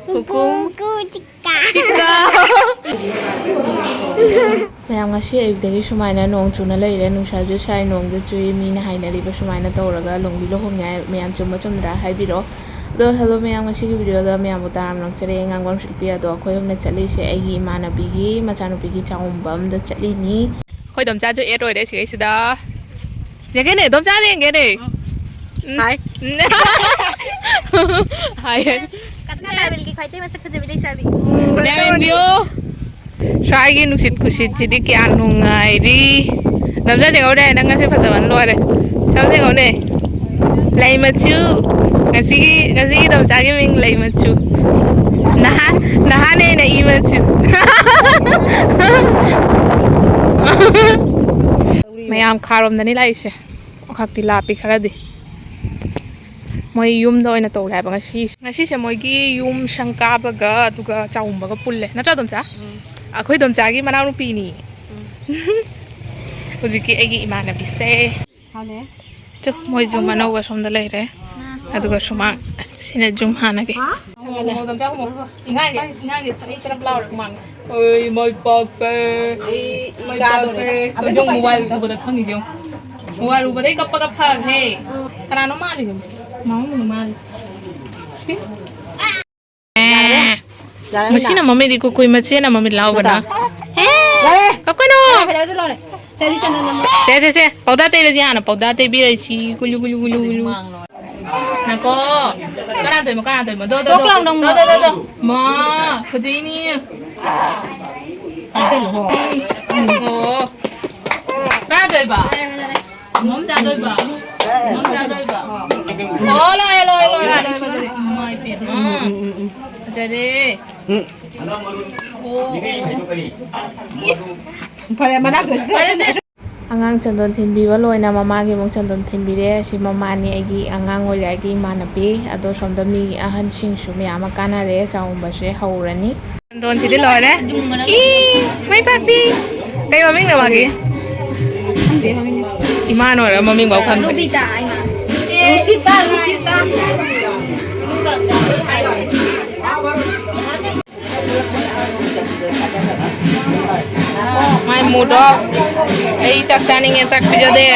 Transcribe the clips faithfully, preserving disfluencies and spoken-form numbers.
ꯀꯨꯀꯨꯝ꯫ ꯀꯨꯀꯨ ꯆꯤꯛꯀꯥ꯫ ꯆꯤꯛꯀꯥ꯫ ꯃꯌꯥꯝ, ꯉꯁꯤ ꯑꯌꯨꯛꯇꯒꯤ ꯁꯨꯃꯥꯏꯅ ꯅꯣꯡ ꯆꯨꯅ ꯂꯩꯔꯦ꯫ ꯅꯨꯡꯁꯥꯁꯨ ꯁꯥꯏ, ꯅꯣꯡꯁꯨ ꯆꯨꯏ꯫ ꯃꯤꯅ ꯍꯥꯏꯅꯔꯤꯕ ꯁꯨꯃꯥꯏꯅ ꯇꯧꯔꯒ ꯂꯨꯍꯣꯡꯕꯤ ꯂꯨꯍꯣꯡꯉꯦ ꯍꯥꯏ꯫ ꯃꯌꯥꯝ ꯆꯨꯝꯕ ꯆꯨꯝꯗ꯭ꯔꯥ ꯍꯥꯏꯕꯤꯔꯛꯑꯣ꯫ ꯑꯗꯣ hello ꯃꯌꯥꯝ, ꯉꯁꯤꯒꯤ video ꯗ ꯃꯌꯥꯝꯕꯨ ꯇꯔꯥꯝꯅ ꯑꯣꯛꯆꯔꯤ꯫ ꯉꯥꯡꯕꯝ ꯁꯤꯜꯄꯤ꯫ ꯑꯗꯣ ꯑꯩꯈꯣꯏ ꯑꯍꯨꯝꯅ ꯆꯠꯂꯤꯁꯦ ꯑꯩꯒꯤ ꯏꯃꯥꯟꯅꯕꯤꯒꯤ ꯃꯆꯥꯅꯨꯄꯤꯒꯤ ꯆꯥꯛꯎꯝꯕ ꯑꯝꯗ ꯆꯠꯂꯤꯅꯤ꯫ ꯑꯩꯈꯣꯏ ꯗꯣꯝꯆꯥꯁꯨ add ꯑꯣꯏꯔꯦ ꯁꯤꯒꯩꯁꯤꯗ꯫ ꯌꯦꯡꯒꯦꯅꯦ, ꯗꯣꯝꯆꯥ ꯌꯦꯡꯒꯦꯅꯦ꯫ ꯎꯝ꯫ ꯍꯥꯏ꯫ ꯎꯝ꯫ ꯍꯥꯏ꯫ ꯀꯅꯥ ꯂꯥꯏꯕꯦꯜꯒꯤ ꯈ꯭ꯋꯥꯏꯗꯩ ꯃꯁꯛ ꯐꯖꯕꯤ ꯂꯩꯁꯥꯕꯤ? ꯃꯌꯥꯝ ꯌꯦꯡꯕꯤꯌꯨ꯫ ꯁ꯭ꯋꯥꯏꯒꯤ ꯅꯨꯡꯁꯤꯠ ꯈꯨꯁꯤꯠꯁꯤꯗꯤ ꯀꯌꯥ ꯅꯨꯡꯉꯥꯏꯔꯤ꯫ ꯗꯣꯝꯆꯥ ꯌꯦꯡꯍꯧꯔꯦ, ꯅꯪ ꯉꯁꯤ ꯐꯖꯕꯅ ꯂꯣꯏꯔꯦ꯫ ꯁꯣꯝꯗ ꯌꯦꯡꯍꯧꯅꯦ꯫ ꯂꯩ ꯃꯆꯨ꯫ ꯉꯁꯤꯒꯤ, ꯉꯁꯤꯒꯤ ꯗꯣꯝꯆꯥꯒꯤ ꯃꯤꯡ ꯂꯩ ꯃꯆꯨ꯫ ꯅꯍꯥꯟ, ꯅꯍꯥꯟ ꯍꯦꯟꯅ ꯏ ꯃꯆꯨ꯫ ꯃꯌꯥꯝ ꯈꯥꯔꯣꯝꯗꯅꯤ ꯂꯥꯛꯏꯁꯦ꯫ ꯈꯛꯇꯤ ꯂꯥꯞꯄꯤ ꯈꯔꯗꯤ꯫ ꯃꯣꯏ ꯌꯨꯝꯗ ꯑꯣꯏꯅ ꯇꯧꯔꯦ ꯍꯥꯏꯕ ꯉꯁꯤ꯫ ꯉꯁꯤꯁꯦ ꯃꯣꯏꯒꯤ ꯌꯨꯝ ꯁꯪ ꯀꯥꯕꯒ ꯑꯗꯨꯒ ꯆꯥꯎꯝꯕꯒ ꯄꯨꯜꯂꯦ꯫ ꯅꯠꯇ꯭ꯔꯣ, ꯗꯣꯝꯆꯥ? ꯎꯝ꯫ ꯑꯩꯈꯣꯏ ꯗꯣꯝꯆꯥꯒꯤ ꯃꯅꯥꯎꯅꯨꯄꯤꯅꯤ꯫ ꯎꯝ꯫ ꯍꯧꯖꯤꯛꯀꯤ ꯑꯩꯒꯤ ꯏꯃꯥꯟꯅꯕꯤꯁꯦ꯫ ꯃꯥꯅꯦ꯫ ꯇꯨ, ꯃꯣꯏ ꯌꯨꯝ ꯑꯅꯧꯕ ꯁꯣꯝꯗ ꯂꯩꯔꯦ꯫ ꯑꯗꯨꯒ ꯁꯨꯃꯥꯡ꯫ ꯁꯤꯅ ꯌꯨꯝ ꯍꯥꯟꯅꯒꯤ꯫ ꯍꯥ? ꯍꯣꯃꯣ, ꯍꯣꯃꯣ, ꯗꯣꯝꯆꯥ ꯍꯣꯃꯣ꯫ ꯏꯉꯥꯡꯒꯤ, ꯏꯉꯥꯡꯒꯤ ꯆꯔꯞ ꯆꯔꯞ ꯂꯥꯎꯔꯦ ꯍꯨꯃꯥꯡꯅ꯫ ꯑꯩ ꯃꯥꯏ ꯄꯥꯛꯄ꯫ ꯑꯩ ꯃꯥꯏ ꯄꯥꯛꯄ꯫ ꯀꯩꯗꯧ ꯃꯣꯕꯥꯏꯜ ꯎꯕꯗ ꯈꯪꯉꯤꯁꯦ ꯌꯦꯡꯉꯨ꯫ ꯃꯣꯕꯥꯏꯜ ꯎꯕꯗꯩ ꯀꯞꯄꯒ ꯐꯈ꯭ꯔꯦ꯫ ꯀꯅꯥꯅꯣ ꯃꯥꯜꯂꯤꯁꯦ? ꯃꯥꯃꯨꯡꯅ ꯃꯥꯜꯂꯤ꯫ ꯌꯥꯔꯦ꯫ ꯌꯥꯔꯦ, ꯃꯁꯤꯅ ꯃꯃꯤꯠ ꯏꯀꯨ ꯀꯨꯏ, ꯃꯆꯦꯅ ꯃꯃꯤꯠ ꯂꯥꯎꯕꯅ꯫ ꯅꯠꯇ꯭ꯔꯥ? ꯍꯦ! ꯌꯥꯔꯦ꯫ ꯀꯞꯀꯅꯨ! ꯌꯥꯔꯦ, ꯐꯖꯔꯦ, ꯂꯣꯏꯔꯦ꯫ ꯁꯦ, ꯁꯤ ꯆꯟꯗꯣꯟ ꯅꯝꯃꯣ꯫ ꯁꯦ, ꯁꯦ, ꯁꯦ꯫ ꯄꯥꯎꯗꯥ ꯇꯩꯔꯁꯤ ꯍꯥꯟꯅ, ꯄꯥꯎꯗꯥ ꯇꯩꯕꯤꯔꯁꯤ꯫ ꯀꯨꯂꯨ, ꯀꯨꯂꯨ, ꯀꯨꯂꯨ, ꯀꯨꯂꯨ꯫ ꯉꯥꯏꯈꯣ꯫ ꯀꯅꯥ ꯇꯧꯔꯤꯃꯣ, ꯀꯅꯥ ꯇꯧꯔꯤꯃꯣ? ꯗꯣ, ꯗꯣ, ꯇꯣꯛ ꯗꯣ꯫ ꯂꯥꯎ ꯅꯪ꯫ ꯗꯣ, ꯗꯣ, ꯗꯣ, ꯗꯣ꯫ ꯃꯥ, ꯐꯖꯩꯅꯦ꯫ ꯑꯣ꯫ ꯀꯅꯥ ꯇꯧꯔꯤꯕ? ꯃꯣꯝ ꯆꯥꯗꯣꯏꯕ? ꯃꯣꯝ ꯆꯥꯗꯣꯏꯕ? ꯑꯣ, ꯂꯣꯏꯔꯦ, ꯂꯣꯏꯔꯦ, ꯂꯣꯏꯔꯦ, ꯐꯖꯔꯦ, ꯐꯖꯔꯦ꯫ ꯏꯃꯥ ꯏꯄꯦꯝꯃ꯫ ꯐꯖꯔꯦ꯫ ꯑꯣ, ꯑꯣ, ꯑꯣ꯫ ꯐꯔꯦ, ꯃꯅꯥꯛꯇ ꯐꯔꯦ, ꯐꯔꯦ꯫ ꯑꯉꯥꯡ ꯆꯟꯗꯣꯟ ꯊꯤꯟꯕꯤꯕ ꯂꯣꯏꯅ ꯃꯃꯥꯒꯤ ꯑꯃꯨꯛ ꯆꯟꯗꯣꯟ ꯊꯤꯟꯕꯤꯔꯦ꯫ ꯑꯁꯤ ꯃꯃꯥꯅꯤ, ꯑꯩꯒꯤ ꯑꯉꯥꯡ ꯑꯣꯏꯔꯤꯉꯩꯒꯤ ꯏꯃꯥꯟꯅꯕꯤ꯫ ꯑꯗꯣ ꯁꯣꯝꯗ ꯃꯤ ꯑꯍꯟꯁꯤꯡꯁꯨ ꯃꯌꯥꯝ ꯑꯃ ꯀꯥꯟꯅꯔꯦ꯫ ꯆꯥꯎꯝꯕꯁꯦ ꯍꯧꯔꯅꯤ꯫ ꯆꯟꯗꯣꯟꯁꯤꯗꯤ ꯂꯣꯏꯔꯦ꯫ ꯏ, ꯃꯩ ꯄꯥꯛꯄꯤ꯫ ꯀꯩ ꯃꯃꯤꯡꯅꯣ ꯃꯥꯒꯤ? ꯈꯪꯗꯦ ꯃꯃꯤꯡ꯫ ꯏꯃꯥꯅ ꯑꯣꯏꯔ ꯃꯃꯤꯡꯐꯥꯎ ꯈꯪꯗꯦ꯫ ꯔꯨꯕꯤꯇꯥ, ꯏꯃꯥ꯫ ꯔꯨꯁꯤꯇꯥ, ꯔꯨꯁꯤꯇꯥ꯫ ꯑꯩ ꯆꯥꯛ ꯆꯥꯅꯤꯡꯉꯦ, ꯆꯥꯛ ꯄꯤꯖꯗꯦ꯫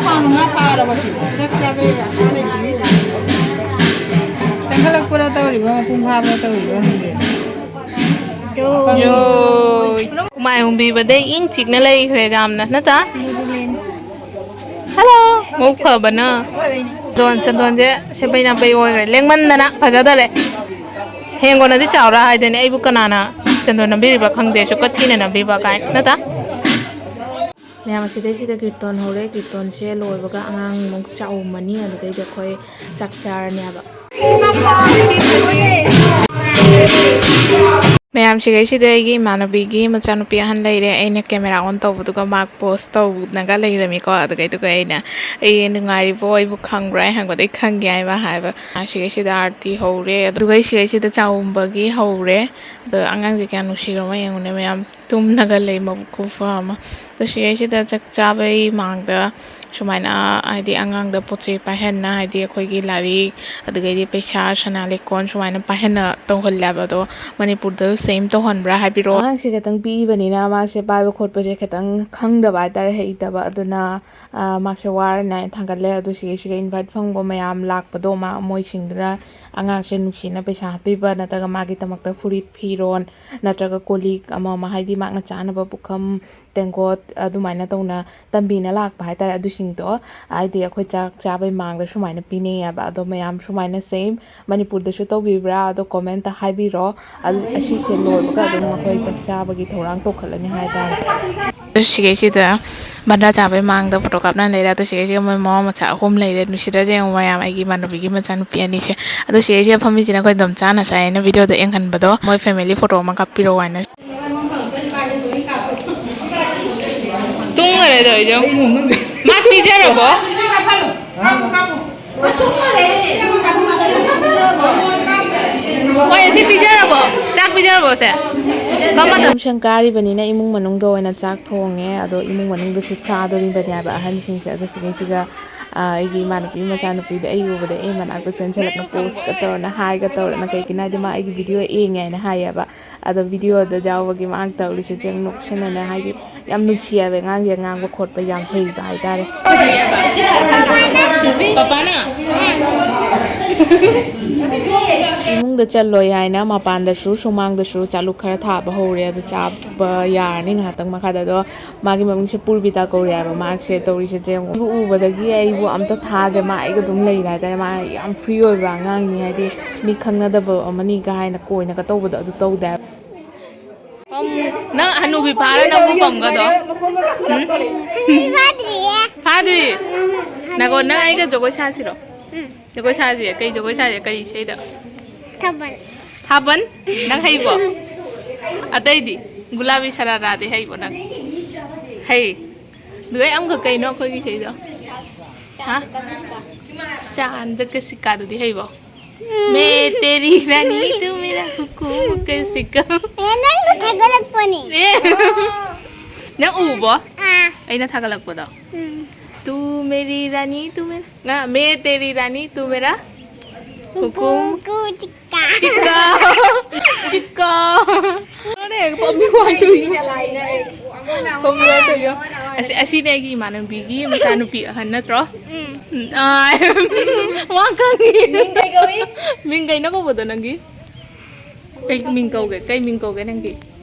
ꯊꯥ ꯃꯉꯥ ꯐꯥꯔꯕ ꯁꯤ? ꯆꯥꯛ ꯆꯥꯕ ꯌꯥꯏ, ꯑꯁꯥ ꯂꯩꯇ꯭ꯔꯤ꯫ ꯆꯪꯈꯠꯂꯛꯄ꯭ꯔꯥ ꯇꯧꯔꯤꯕ, ꯃꯄꯨꯡ ꯐꯥꯕ꯭ꯔꯥ ꯇꯧꯔꯤꯕ ꯈꯪꯗꯦ꯫ ꯖꯣꯏ꯫ ꯍꯨꯃꯥꯏ ꯍꯨꯝꯕꯤꯕꯗꯩ ꯏꯪ ꯆꯤꯛꯅ ꯂꯩꯈ꯭ꯔꯦ ꯌꯥꯝꯅ, ꯅꯠꯇ꯭ꯔꯥ? ꯍꯜꯂꯣ꯫ ꯃꯕꯨꯛ ꯐꯕꯅ꯫ ꯆꯟꯗꯣꯟ, ꯆꯟꯗꯣꯟꯁꯦ ꯁꯦꯄꯩ ꯅꯥꯄꯩ ꯑꯣꯏꯈ꯭ꯔꯦ꯫ ꯂꯦꯡꯃꯟꯗꯅ ꯐꯖꯗꯔꯦ꯫ ꯍꯌꯦꯡ ꯀꯣꯟꯅꯗꯤ ꯆꯥꯎꯔ ꯍꯥꯏꯗꯣꯏꯅꯦ꯫ ꯑꯩꯕꯨ ꯀꯅꯥꯅ ꯆꯟꯗꯣꯟ ꯅꯝꯕꯤꯔꯤꯕ ꯈꯪꯗꯦ, ꯁꯨꯀꯠ ꯊꯤꯅ ꯅꯝꯕꯤꯕ ꯀꯥꯏꯅ, ꯅꯠꯇ꯭ꯔꯥ? ꯃꯌꯥꯝ, ꯑꯁꯤꯗꯩꯁꯤꯗ ꯀꯤꯔꯇꯣꯟ ꯍꯧꯔꯦ꯫ ꯀꯤꯔꯇꯣꯟꯁꯦ ꯂꯣꯏꯕꯒ ꯑꯉꯥꯡ ꯑꯃꯨꯛ ꯆꯥꯎꯝꯃꯅꯤ, ꯑꯗꯨꯗꯩꯗꯤ ꯑꯩꯈꯣꯏ ꯆꯥꯛ ꯆꯥꯔꯅꯦꯕ꯫ ꯃꯌꯥꯝ, ꯁꯤꯈꯩꯁꯤꯗ ꯑꯩꯒꯤ ꯏꯃꯥꯟꯅꯕꯤꯒꯤ ꯃꯆꯥꯅꯨꯄꯤ ꯑꯍꯟ ꯂꯩꯔꯦ꯫ ꯑꯩꯅ camera on ꯇꯧꯕꯗꯨꯒ ꯃꯥ pose ꯇꯧꯅꯒ ꯂꯩꯔꯝꯃꯤꯀꯣ꯫ ꯑꯗꯨꯒꯩꯗꯨꯒ ꯑꯩꯅ, "ꯑꯩ ꯅꯨꯡꯉꯥꯏꯔꯤꯕꯣ? ꯑꯩꯕꯨ ꯈꯪꯕ꯭ꯔꯥ?" ꯑꯩ ꯍꯪꯕꯗ, "ꯑꯩ ꯈꯪꯉꯦ" ꯍꯥꯏꯕ ꯍꯥꯏꯕ꯫ ꯁꯤꯈꯩꯁꯤꯗ ꯑꯥꯔꯇꯤ ꯍꯧꯔꯦ꯫ ꯑꯗꯨꯒ ꯁꯤꯈꯩꯁꯤꯗ ꯆꯥꯎꯝꯕꯒꯤ ꯍꯧꯔꯦ꯫ ꯑꯗꯣ ꯑꯉꯥꯡꯁꯦ ꯀꯌꯥ ꯅꯨꯡꯁꯤꯈ꯭ꯔꯕ ꯌꯦꯡꯉꯨꯅꯦ ꯃꯌꯥꯝ꯫ ꯇꯨꯝꯅꯒ ꯂꯩ, ꯃꯕꯨꯛ ꯈꯨꯐ ꯑꯃ꯫ ꯑꯗꯣ ꯁꯤꯗꯩꯁꯤꯗ ꯆꯥꯛ ꯆꯥꯕꯩ ꯃꯥꯡꯗ ꯁꯨꯃꯥꯏꯅ, ꯍꯥꯏꯗꯤ, ꯑꯉꯥꯡꯗ ꯄꯣꯠ ꯆꯩ ꯄꯥꯏꯍꯟꯅ, ꯍꯥꯏꯗꯤ, ꯑꯩꯈꯣꯏꯒꯤ ꯂꯥꯏꯔꯤꯛ, ꯑꯗꯨꯗꯒꯤꯗꯤ ꯄꯩꯁꯥ, ꯁꯅꯥ ꯂꯤꯛꯀꯣꯟ ꯁꯨꯃꯥꯏꯅ ꯄꯥꯏꯍꯟꯅ ꯇꯧꯍꯜꯂꯦꯕ꯫ ꯑꯗꯣ ꯃꯅꯤꯄꯨꯔꯗꯁꯨ same ꯇꯧꯍꯟꯕ꯭ꯔꯥ ꯍꯥꯏꯕꯤꯔꯛꯑꯣ꯫ ꯑꯉꯥꯡꯁꯦ ꯈꯤꯇꯪ ꯄꯤꯛꯏꯕꯅꯤꯅ ꯃꯥꯁꯦ ꯄꯥꯏꯕ ꯈꯣꯠꯄꯁꯦ ꯈꯤꯇꯪ ꯈꯪꯗꯕ ꯍꯥꯏꯇꯥꯔꯦ, ꯍꯩꯇꯕ꯫ ꯑꯗꯨꯅ, ꯑ, ꯃꯥꯁꯦ ꯋꯥꯔꯅꯤ ꯍꯥꯏꯅ ꯊꯥꯡꯒꯠꯂꯦ꯫ ꯑꯗꯣ ꯁꯤꯒꯤ, ꯁꯤꯒ invite ꯐꯪꯕ ꯃꯌꯥꯝ ꯂꯥꯛꯄꯗꯣ, ꯃꯥ, ꯃꯣꯏꯁꯤꯡꯗꯨꯅ ꯑꯉꯥꯡꯁꯦ ꯅꯨꯡꯁꯤꯅ ꯄꯩꯁꯥ ꯍꯥꯞꯄꯤꯕ, ꯅꯠꯇ꯭ꯔꯒ ꯃꯥꯒꯤꯗꯃꯛꯇ ꯐꯨꯔꯤꯠ, ꯐꯤꯔꯣꯟ, ꯅꯠꯇ꯭ꯔꯒ ꯀꯣꯜ ꯂꯤꯛ ꯑꯃ ꯑꯃ, ꯍꯥꯏꯗꯤ ꯃꯍꯥꯛꯅ ꯆꯥꯅꯕ ꯄꯨꯈꯝ, ꯇꯦꯡꯀꯣꯠ, ꯑꯗꯨꯃꯥꯏꯅ ꯇꯧꯅ ꯇꯝꯕꯤꯅ ꯂꯥꯛꯄ ꯍꯥꯏꯇꯥꯔꯦ꯫ ꯑꯗꯨꯁꯤꯡꯗꯣ, ꯍꯥꯏꯗꯤ ꯑꯩꯈꯣꯏ ꯆꯥꯛ ꯆꯥꯕꯩ ꯃꯥꯡꯗ ꯁꯨꯃꯥꯏꯅ ꯄꯤꯅꯩꯌꯦꯕ꯫ ꯑꯗꯣ ꯃꯌꯥꯝ ꯁꯨꯃꯥꯏꯅ same ꯃꯅꯤꯄꯨꯔꯗꯁꯨ ꯇꯧꯕꯤꯕ꯭ꯔꯥ? ꯑꯗꯣ comment ꯍꯥꯏꯕꯤꯔꯣ꯫ ꯑꯗꯨ, ꯑꯁꯤꯁꯦ ꯂꯣꯏꯕꯒ ꯑꯗꯨꯝ ꯑꯩꯈꯣꯏ ꯆꯥꯛ ꯆꯥꯕꯒꯤ ꯊꯧꯔꯥꯡ ꯇꯧꯈꯠꯂꯅꯤ ꯍꯥꯏꯇꯥꯔꯦ꯫ ꯁꯤꯈꯩꯁꯤꯗ ꯚꯟꯗꯥ ꯆꯥꯕꯩ ꯃꯥꯡꯗ ꯐꯣꯇꯣ ꯀꯥꯞꯅ ꯂꯩꯔꯦ꯫ ꯑꯗꯣ ꯁꯤꯈꯩꯁꯤꯒ ꯃꯣꯏ ꯃꯃꯥ ꯃꯆꯥ ꯑꯍꯨꯝ ꯂꯩꯔꯦ꯫ ꯅꯨꯡꯁꯤꯗ꯭ꯔꯁꯦ ꯌꯦꯡꯉꯨ ꯃꯌꯥꯝ, ꯑꯩꯒꯤ ꯏꯃꯥꯟꯅꯕꯤꯒꯤ ꯃꯆꯥꯅꯨꯄꯤ ꯑꯅꯤꯁꯦ꯫ ꯑꯗꯣ ꯁꯤꯈꯩꯁꯤꯗ ꯐꯝꯃꯤꯁꯤꯅ ꯑꯩꯈꯣꯏ ꯏꯟꯗꯣꯝꯆꯥꯅ ꯉꯁꯥꯏ ꯑꯩꯅ video ꯗ ꯌꯦꯡꯍꯟꯕꯗꯣ, ꯃꯣꯏ family photo ꯑꯃ ꯀꯥꯞꯄꯤꯔꯛꯑꯣ ꯍꯥꯏꯅ꯫ ꯇꯨꯝꯈꯔꯦ ꯇꯧꯔꯤꯁꯦ꯫ ꯃꯥ ꯄꯤꯖꯔꯕꯣ? ꯍꯣꯏ, ꯁꯤ ꯄꯤꯖꯔꯕꯣ? ꯆꯥꯛ ꯄꯤꯖꯔꯕꯣ, ꯁꯦ? ꯀꯃ-, ꯁꯪ ꯀꯥꯔꯤꯕꯅꯤꯅ ꯏꯃꯨꯡ ꯃꯅꯨꯡꯗ ꯑꯣꯏꯅ ꯆꯥꯛ ꯊꯣꯡꯉꯦ꯫ ꯑꯗꯣ ꯏꯃꯨꯡ ꯃꯅꯨꯡꯗꯁꯨ ꯆꯥꯗꯣꯔꯤꯕꯅꯦꯕ ꯑꯍꯟꯁꯤꯡꯁꯦ꯫ ꯑꯗꯣ ꯁꯤꯈꯩꯁꯤꯒ ꯑꯩꯒꯤ ꯏꯃꯥꯟꯅꯕꯤ ꯃꯆꯥꯅꯨꯄꯤꯗ ꯑꯩ ꯎꯕꯗ ꯑꯩ ꯃꯅꯥꯛꯇ ꯆꯦꯟꯁꯤꯜꯂꯛꯅ ꯄꯣꯁꯀ ꯇꯧꯔꯅ ꯍꯥꯏꯒ ꯇꯧꯔꯅ, ꯀꯩꯒꯤꯅꯣ ꯍꯥꯏꯗꯤ ꯃꯥ ꯑꯩꯒꯤ ꯚꯤꯗꯤꯑꯣ ꯌꯦꯡꯉꯦ ꯍꯥꯏꯅ ꯍꯥꯏꯌꯦꯕ꯫ ꯑꯗꯣ ꯚꯤꯗꯤꯑꯣꯗ ꯌꯥꯎꯕꯒꯤ ꯃꯥꯅ ꯇꯧꯔꯤꯁꯦ ꯆꯦꯡ ꯅꯣꯛꯁꯟꯅꯅ ꯍꯥꯏꯗꯤ ꯌꯥꯝ ꯅꯨꯡꯁꯤ ꯍꯥꯏꯕ, ꯑꯉꯥꯡꯁꯦ ꯉꯥꯡꯕ ꯈꯣꯠꯄ ꯌꯥꯝ ꯍꯩꯕ ꯍꯥꯏꯇꯥꯔꯦ꯫ ꯄꯄꯥꯅ ꯏꯃꯨꯡꯗ ꯆꯠꯂꯣꯏ ꯍꯥꯏꯅ ꯃꯄꯥꯟꯗꯁꯨ ꯁꯨꯃꯥꯡꯗꯁꯨ ꯆꯥꯂꯨꯛ ꯈꯔ ꯊꯥꯕ ꯍꯧꯔꯦ꯫ ꯑꯗꯣ ꯆꯥꯕ ꯌꯥꯔꯅꯤ ꯉꯥꯏꯍꯥꯛꯇꯪ ꯃꯈꯥꯗ꯫ ꯑꯗꯣ ꯃꯥꯒꯤ ꯃꯃꯤꯡꯁꯦ ꯄꯨꯔꯕꯤꯇꯥ ꯀꯧꯔꯦ ꯍꯥꯏꯕ꯫ ꯃꯍꯥꯛꯁꯦ ꯇꯧꯔꯤꯁꯦ ꯌꯦꯡꯉꯣ꯫ ꯑꯩꯕꯨ ꯎꯕꯗꯒꯤ ꯑꯩꯕꯨ ꯑꯝꯇ ꯊꯥꯗ꯭ꯔꯦ꯫ ꯃꯥ ꯑꯩꯒ ꯑꯗꯨꯝ ꯂꯩꯔꯦ ꯍꯥꯏꯇꯥꯔꯦ꯫ ꯃꯥ ꯌꯥꯝ ꯐ꯭ꯔꯤ ꯑꯣꯏꯕ ꯑꯉꯥꯡꯅꯤ, ꯍꯥꯏꯗꯤ ꯃꯤ ꯈꯪꯅꯗꯕ ꯑꯃꯅꯤꯒ ꯍꯥꯏꯅ ꯀꯣꯏꯅꯒ ꯇꯧꯕꯗꯣ ꯑꯗꯨ ꯇꯧꯗꯦ ꯍꯥꯏꯕ꯫ ꯅꯪ ꯍꯅꯨꯕꯤ ꯐꯥꯔ ꯅꯪꯕꯨ ꯄꯝꯒꯗꯣ? ꯐꯥꯗ꯭ꯔꯤꯌꯦ꯫ ꯐꯥꯗ꯭ꯔꯤ? ꯅꯒꯣ, ꯅꯪ ꯑꯩꯒ ꯖꯒꯣꯏ ꯁꯥꯁꯤꯔꯣ? ꯎꯝ꯫ ꯖꯒꯣꯏ ꯁꯥꯁꯤ꯫ ꯀꯩ ꯖꯒꯣꯏ ꯁꯥꯁꯤ? ꯀꯔꯤ ꯏꯁꯩꯗ? ꯊꯥꯕꯜ꯫ ꯊꯥꯕꯜ? ꯅꯪ ꯍꯩꯕꯣ? ꯑꯇꯩꯗꯤ? ꯒꯨꯂꯥꯕꯤ ꯁꯔꯥꯔꯥꯗꯤ ꯍꯩꯕꯣ ꯅꯪ? ꯍꯩ꯫ ꯑꯗꯨꯒ ꯑꯃꯈꯛ ꯀꯩꯅꯣ ꯑꯩꯈꯣꯏꯒꯤ ꯏꯁꯩꯗꯣ? ꯍꯥ? ꯆꯥꯟꯗ ꯀꯁꯤꯀꯥꯗꯨꯗꯤ ꯍꯩꯕꯣ? ꯃꯦ ꯇꯦꯔꯤ ꯔꯥꯅꯤ ꯇꯨ ꯃꯦꯔꯥ ꯍꯨꯀꯨꯝ ꯀꯁꯤꯀꯥ꯫ ꯑꯦ, ꯅꯪꯅ ꯊꯥꯒꯠꯂꯛꯄꯅꯦ꯫ ꯑꯦ꯫ ꯅꯪ ꯎꯕꯣ? ꯑꯥ꯫ ꯑꯩꯅ ꯊꯥꯒꯠꯂꯛꯄꯗꯣ? ꯎꯝ꯫ ꯇꯨ ꯃꯦꯔꯤ ꯔꯥꯅꯤ ꯇꯨ ꯃꯦꯔꯥ, ꯃꯦ ꯇꯦꯔꯤ ꯔꯥꯅꯤ ꯇꯨ ꯃꯦꯔꯥ ꯍꯨꯀꯨꯝ꯫ ꯀꯨ ꯆꯤꯛꯀꯥ꯫ ꯆꯤꯛꯀꯥ꯫ ꯆꯤꯛꯀꯥ꯫ ꯂꯣꯏꯔꯦ, ꯄꯝꯃꯤ ꯋꯥꯏ ꯇꯨꯏꯁꯦ꯫ ꯄꯝꯃꯤ ꯋꯥꯏ ꯇꯨꯏꯁꯦ꯫ ꯑꯁꯤ, ꯑꯁꯤꯅꯦ ꯑꯩꯒꯤ ꯏꯃꯥꯟꯅꯕꯤꯒꯤ ꯃꯆꯥꯅꯨꯄꯤ ꯑꯍꯟ ꯅꯠꯇ꯭ꯔꯣ? ꯎꯝ꯫ ꯎꯝ, ꯑꯥ꯫ ꯋꯥ ꯈꯪꯉꯤ꯫ ꯃꯤꯡ ꯀꯩ ꯀꯧꯏ? ꯃꯤꯡ ꯀꯩꯅꯣ ꯀꯧꯕꯗꯣ ꯅꯪꯒꯤ? ꯀꯩ ꯃꯤꯡ ꯀꯧꯒꯦ? ꯀꯩ ꯃꯤꯡ ꯀꯧꯒꯦ ꯅꯪꯒꯤ?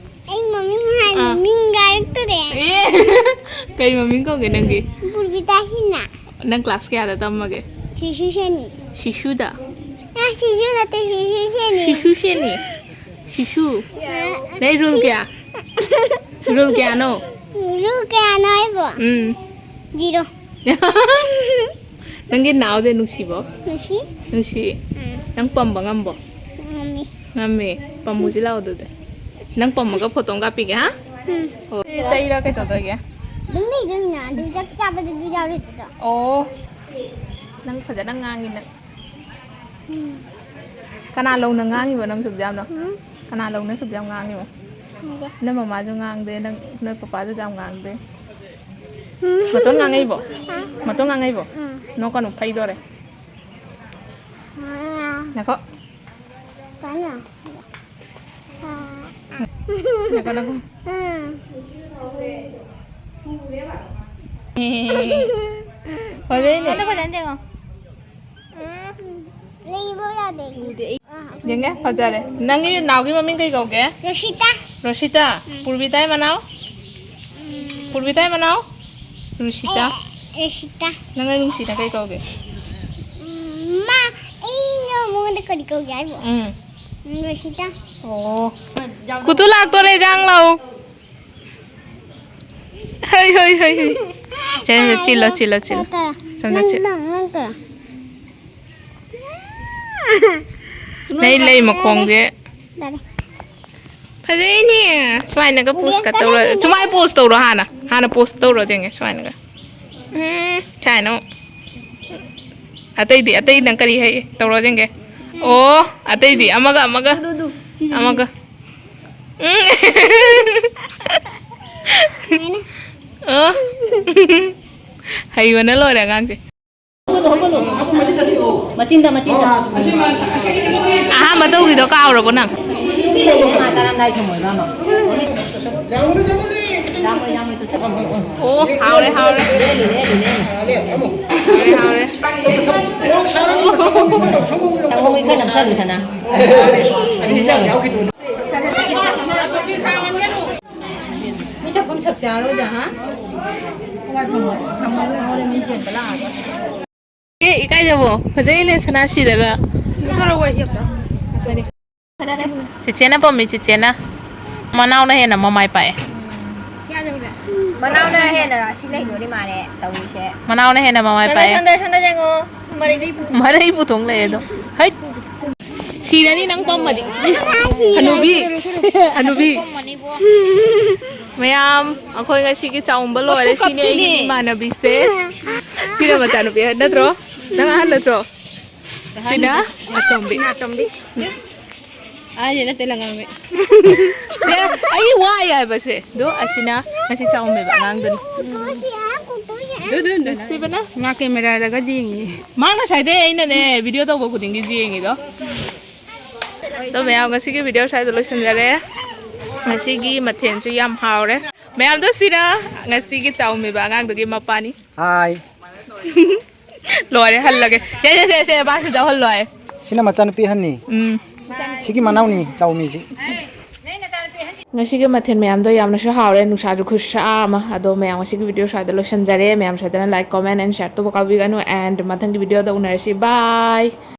ꯑꯩ ꯃꯃꯤꯡ ꯍꯥꯏ-, ꯑꯥ꯫ ꯃꯤꯡ ꯍꯥꯏꯔꯛꯇꯣꯔꯦ꯫ ꯑꯦ! ꯀꯩ ꯃꯃꯤꯡ ꯀꯧꯒꯦ ꯅꯪꯒꯤ? ꯄꯨꯔꯕꯤꯇꯥ ꯁꯤꯅ꯫ ꯅꯪ ꯀ꯭ꯂꯥꯁ ꯀꯌꯥꯗ ꯇꯝꯃꯒꯦ? ꯁꯤꯁꯨ ꯁꯦꯅꯤ꯫ ꯁꯤꯁꯨꯗ? ꯑ, ꯁꯤꯁꯨ ꯅꯠꯇꯦ, ꯁꯤꯁꯨ ꯁꯦꯅꯤ꯫ ꯁꯤꯁꯨ ꯁꯦꯅꯤ? ꯁꯤꯁꯨ? ꯑ, ꯅꯪ ꯔꯨꯜ ꯁꯤ-, ꯀꯌꯥ? ꯔꯨꯜ ꯀꯌꯥꯅꯣ? ꯔꯨꯜ ꯀꯌꯥꯅꯣ ꯍꯥꯏꯕꯣ? ꯎꯝ꯫ ꯖꯤꯔꯣ꯫ ꯅꯪꯒꯤ ꯅꯥꯎꯗꯤ ꯅꯨꯡꯁꯤꯕꯣ? ꯅꯨꯡꯁꯤ꯫ ꯅꯨꯡꯁꯤ? ꯎꯝ꯫ ꯅꯪ ꯄꯝꯕ ꯉꯝꯕꯣ? ꯉꯝꯃꯤ꯫ ꯉꯝꯃꯤ꯫ ꯄꯝꯃꯨꯁꯤ ꯂꯥꯛꯑꯣ ꯑꯗꯨꯗꯤ꯫ ꯅꯪ ꯄꯝꯃꯒ ꯐꯣꯇꯣ ꯑꯃ ꯀꯥꯞꯄꯤꯒꯦ, ꯍꯥ? ꯎꯝ꯫ ꯑꯣ꯫ ꯁꯤ ꯇꯩꯔ ꯀꯩꯗꯧꯗꯣꯏꯒꯦ? ꯑꯗꯨꯝ ꯂꯩꯗꯣꯏꯅꯤꯅ꯫ ꯑꯗꯨ ꯆꯥꯛ ꯆꯥꯕꯗ ꯑꯗꯨ ꯌꯥꯎꯔꯣꯏꯗ꯭ꯔꯣ? ꯑꯣ꯫ ꯅꯪ ꯐꯖꯅ ꯉꯥꯡꯉꯤ ꯅꯪ꯫ ꯎꯝ꯫ ꯀꯅꯥ ꯂꯧꯅ ꯉꯥꯡꯉꯤꯕ ꯅꯪ ꯑꯁꯨꯛ ꯌꯥꯝꯅ? ꯎꯝ꯫ ꯀꯅꯥ ꯂꯧꯅ ꯑꯁꯨꯛ ꯌꯥꯝ ꯉꯥꯡꯉꯤꯕ? ꯈꯪꯗꯦ꯫ ꯅꯣꯏ ꯃꯃꯥꯁꯨ ꯉꯥꯡꯗꯦ, ꯅꯪ, ꯅꯣꯏ ꯄꯄꯥꯁꯨ ꯌꯥꯝ ꯉꯥꯡꯗꯦ꯫ ꯃꯇꯣꯟ ꯉꯥꯡꯉꯛꯏꯕꯣ? ꯃꯇꯣꯟ ꯉꯥꯡꯉꯛꯏꯕꯣ? ꯎꯝ꯫ ꯅꯣꯛꯀꯅꯨ, ꯐꯩꯗꯣꯔꯦ꯫ ꯎꯝ꯫ ꯉꯥꯏꯈꯣ꯫ ꯀꯩꯅꯣ? ꯉꯥꯏꯈꯣ, ꯉꯥꯏꯈꯣ꯫ ꯎꯝ꯫ ꯐꯖꯩꯅꯦ꯫ ꯑꯝꯇ ꯐꯖꯅ ꯌꯦꯡꯉꯣ꯫ ꯎꯝ꯫ ꯂꯩꯕ ꯌꯥꯗꯦ꯫ ꯌꯦꯡꯒꯦ, ꯐꯖꯔꯦ꯫ ꯅꯪꯒꯤ ꯅꯥꯎꯒꯤ ꯃꯃꯤꯡ ꯀꯩ ꯀꯧꯒꯦ? ꯔꯣꯁꯤꯇꯥ꯫ ꯔꯣꯁꯤꯇꯥ? ꯎꯝ꯫ ꯄꯨꯔꯕꯤꯇꯥꯏ ꯃꯅꯥꯎ? ꯎꯝ꯫ ꯄꯨꯔꯕꯤꯇꯥꯏ ꯃꯅꯥꯎ? ꯔꯣꯁꯤꯇꯥ? ꯑꯦ, ꯔꯣꯁꯤꯇꯥ꯫ ꯅꯪꯅ ꯅꯨꯡꯁꯤꯅ ꯀꯩ ꯀꯧꯒꯦ? ꯎꯝ, ꯃꯥ, ꯑꯩꯅ ꯃꯉꯣꯟꯗ ꯀꯔꯤ ꯀꯧꯒꯦ ꯍꯥꯏꯕꯣ? ꯎꯝ꯫ ꯎꯝ, ꯔꯣꯁꯤꯇꯥ꯫ ꯑꯣ꯫ ꯀꯨꯇꯨ ꯂꯥꯛꯇꯣꯔꯦ, ꯖꯥꯡ ꯂꯥꯎ꯫ ꯍꯩ, ꯍꯩ, ꯍꯩ, ꯍꯩ꯫ ꯆꯦꯟꯁꯦ, ꯆꯤꯜꯂꯣ, ꯆꯤꯜꯂꯣ, ꯆꯤꯜꯂꯣ꯫ ꯁꯣꯝꯗ ꯆꯤꯜ-, ꯅꯪ, ꯅꯪ, ꯅꯪ꯫ ꯅꯩ ꯂꯩ ꯃꯈꯣꯡꯁꯦ꯫ ꯌꯥꯔꯦ꯫ ꯐꯖꯩꯅꯦ꯫ ꯁꯨꯃꯥꯏꯅꯒ ꯄꯣꯁꯀ ꯇꯧꯔ-, ꯁꯨꯃꯥꯏ ꯄꯣꯁ ꯇꯧꯔꯣ ꯍꯥꯟꯅ꯫ ꯍꯥꯟꯅ ꯄꯣꯁ ꯇꯧꯔꯣ ꯌꯦꯡꯒꯦ, ꯁꯨꯃꯥꯏꯅꯒ꯫ ꯎꯝ, ꯁꯨꯃꯥꯏꯅ ꯑꯃꯨꯛ꯫ ꯑꯇꯩꯗꯤ, ꯑꯇꯩꯅ ꯀꯔꯤ ꯍꯩ? ꯇꯧꯔꯣ ꯌꯦꯡꯒꯦ꯫ ꯑꯣ, ꯑꯇꯩꯗꯤ ꯑꯃꯒ, ꯑꯃꯒ꯫ ꯑꯗꯨ, ꯑꯗꯨ, ꯁꯤꯁꯦ ꯑꯃꯒ꯫ ꯎꯝ꯫ ꯁꯨꯃꯥꯏꯅ꯫ ꯑꯣ꯫ ꯍꯩꯕꯅ ꯂꯣꯏꯔꯦ ꯑꯉꯥꯡꯁꯦ꯫ ꯃꯆꯤꯟꯗ, ꯃꯆꯤꯟꯗ꯫ ꯑꯍꯥꯟꯕ ꯇꯧꯈꯤꯗꯣ ꯀꯥꯎꯔꯕꯣ ꯅꯪ? ꯃꯥ ꯆꯥꯔꯝꯗꯥꯏ ꯊꯝꯃꯣꯏꯕ ꯑꯃ꯫ ꯑꯣ, ꯍꯥꯎꯔꯦ, ꯍꯥꯎꯔꯦ꯫ ꯍꯥꯎꯔꯦ, ꯍꯥꯎꯔꯦ꯫ ꯁꯪꯒꯣꯝ ꯈꯔ ꯅꯞꯁꯜꯂꯨꯗꯅ꯫ ꯃꯤ ꯆꯥꯛꯈꯨꯝ ꯁꯛ ꯆꯥꯔꯣꯏꯗ, ꯍꯥ? ꯑꯦ, ꯏꯀꯥꯏꯖꯕꯣ? ꯐꯖꯩꯅꯦ ꯁꯅꯥ ꯁꯤꯔꯒ꯫ ꯆꯦꯆꯦꯅ ꯄꯝꯃꯤ, ꯆꯦꯆꯦꯅ꯫ ꯃꯅꯥꯎꯅ ꯍꯦꯟꯅ ꯃꯃꯥꯏ ꯄꯥꯛꯑꯦ꯫ ꯃꯅꯥꯎꯅ ꯍꯦꯟꯅ ꯔꯥꯁꯤ ꯂꯩꯗꯣꯔꯤ ꯃꯥꯜꯂꯦ ꯇꯧꯔꯤꯁꯦ꯫ ꯃꯅꯥꯎꯅ ꯍꯦꯟꯅ ꯃꯃꯥꯏ ꯁꯣꯝꯗ, ꯄꯥꯛꯑꯦ꯫ ꯁꯣꯝꯗ, ꯁꯣꯝꯗ ꯌꯦꯡꯉꯣ꯫ ꯃꯔꯩ ꯄꯨꯊꯣꯛ ꯂꯩꯔꯦ ꯑꯗꯣ꯫ ꯍꯩꯠ! ꯁꯤꯔꯅꯤ ꯅꯪ ꯄꯝꯃꯗꯤ꯫ ꯍꯅꯨꯕꯤ! ꯍꯅꯨꯕꯤ! ꯃꯌꯥꯝ, ꯑꯩꯈꯣꯏ ꯉꯁꯤꯒꯤ ꯆꯥꯛꯎꯝꯕ ꯂꯣꯏꯔꯦ꯫ ꯁꯤꯅꯦ ꯑꯩꯒꯤ ꯏꯃꯥꯟꯅꯕꯤꯁꯦ꯫ ꯁꯤꯅ ꯃꯆꯥꯅꯨꯄꯤ ꯑꯍꯟ ꯅꯠꯇ꯭ꯔꯣ? ꯅꯪ ꯑꯍꯟ ꯅꯠꯇ꯭ꯔꯣ? ꯁꯤꯅ ꯑꯇꯣꯝꯕꯤ꯫ ꯑꯇꯣꯝꯕꯤ꯫ ꯑꯩꯅ ꯅꯠꯇꯦ ꯂꯪꯉꯥꯡꯃꯩ꯫ ꯁꯦ, ꯑꯩ ꯋꯥꯏ ꯍꯥꯏꯕꯁꯦ꯫ ꯑꯗꯣ ꯑꯁꯤꯅ ꯉꯁꯤ ꯆꯥꯎꯃꯦꯕ ꯑꯉꯥꯡꯗꯨꯅꯤ꯫ ꯅꯨꯡꯁꯤꯕꯅ꯫ ꯃꯥ ꯀꯦꯃꯦꯔꯥꯗꯒ ꯌꯦꯡꯉꯤ꯫ ꯃꯥ ꯉꯁꯥꯏꯗꯩ ꯑꯩꯅꯅꯦ ꯚꯤꯗꯤꯑꯣ ꯇꯧꯕ ꯈꯨꯗꯤꯡꯒꯤ ꯌꯦꯡꯉꯤꯗꯣ꯫ ꯑꯗꯣ ꯃꯌꯥꯝ, ꯉꯁꯤꯒꯤ ꯚꯤꯗꯤꯑꯣ ꯁ꯭ꯋꯥꯏꯗ ꯂꯣꯏꯁꯤꯟꯖꯔꯦ꯫ ꯉꯁꯤꯒꯤ ꯃꯊꯦꯜꯁꯨ ꯌꯥꯝ ꯍꯥꯎꯔꯦ꯫ ꯃꯌꯥꯝꯗꯣ ꯁꯤꯅ ꯉꯁꯤꯒꯤ ꯆꯥꯎꯃꯦꯕ ꯑꯉꯥꯡꯗꯨꯒꯤ ꯃꯄꯥꯅꯤ꯫ ꯍꯥꯏ꯫ ꯂꯣꯏꯔꯦ, ꯍꯜꯂꯒꯦ꯫ ꯁꯦ, ꯁꯦ, ꯁꯦ, ꯁꯦ, ꯃꯥꯁꯨ ꯆꯥꯎꯍꯜꯂꯣ ꯍꯥꯏ꯫ ꯁꯤꯅ ꯃꯆꯥꯅꯨꯄꯤ ꯑꯍꯟꯅꯤ꯫ ꯎꯝ꯫ ꯁꯤꯒꯤ ꯃꯅꯥꯎꯅꯤ ꯆꯥꯎꯃꯤꯁꯤ꯫ ꯉꯁꯤꯒꯤ ꯃꯊꯦꯜ ꯃꯌꯥꯝꯗꯣ ꯌꯥꯝꯅꯁꯨ ꯍꯥꯎꯔꯦ, ꯅꯨꯡꯁꯥꯁꯨ ꯈꯨꯠꯁꯥ ꯑꯃ꯫ ꯑꯗꯣ ꯃꯌꯥꯝ, ꯉꯁꯤꯒꯤ ꯚꯤꯗꯤꯑꯣ ꯁ꯭ꯋꯥꯏꯗ ꯂꯣꯏꯁꯤꯟꯖꯔꯦ꯫ ꯃꯌꯥꯝ ꯁꯣꯏꯗꯅ like, comment and share ꯇꯧꯕ ꯀꯥꯎꯕꯤꯒꯅꯨ꯫ And ꯃꯊꯪꯒꯤ ꯚꯤꯗꯤꯑꯣꯗ ꯎꯅꯔꯁꯤ꯫ Bye꯫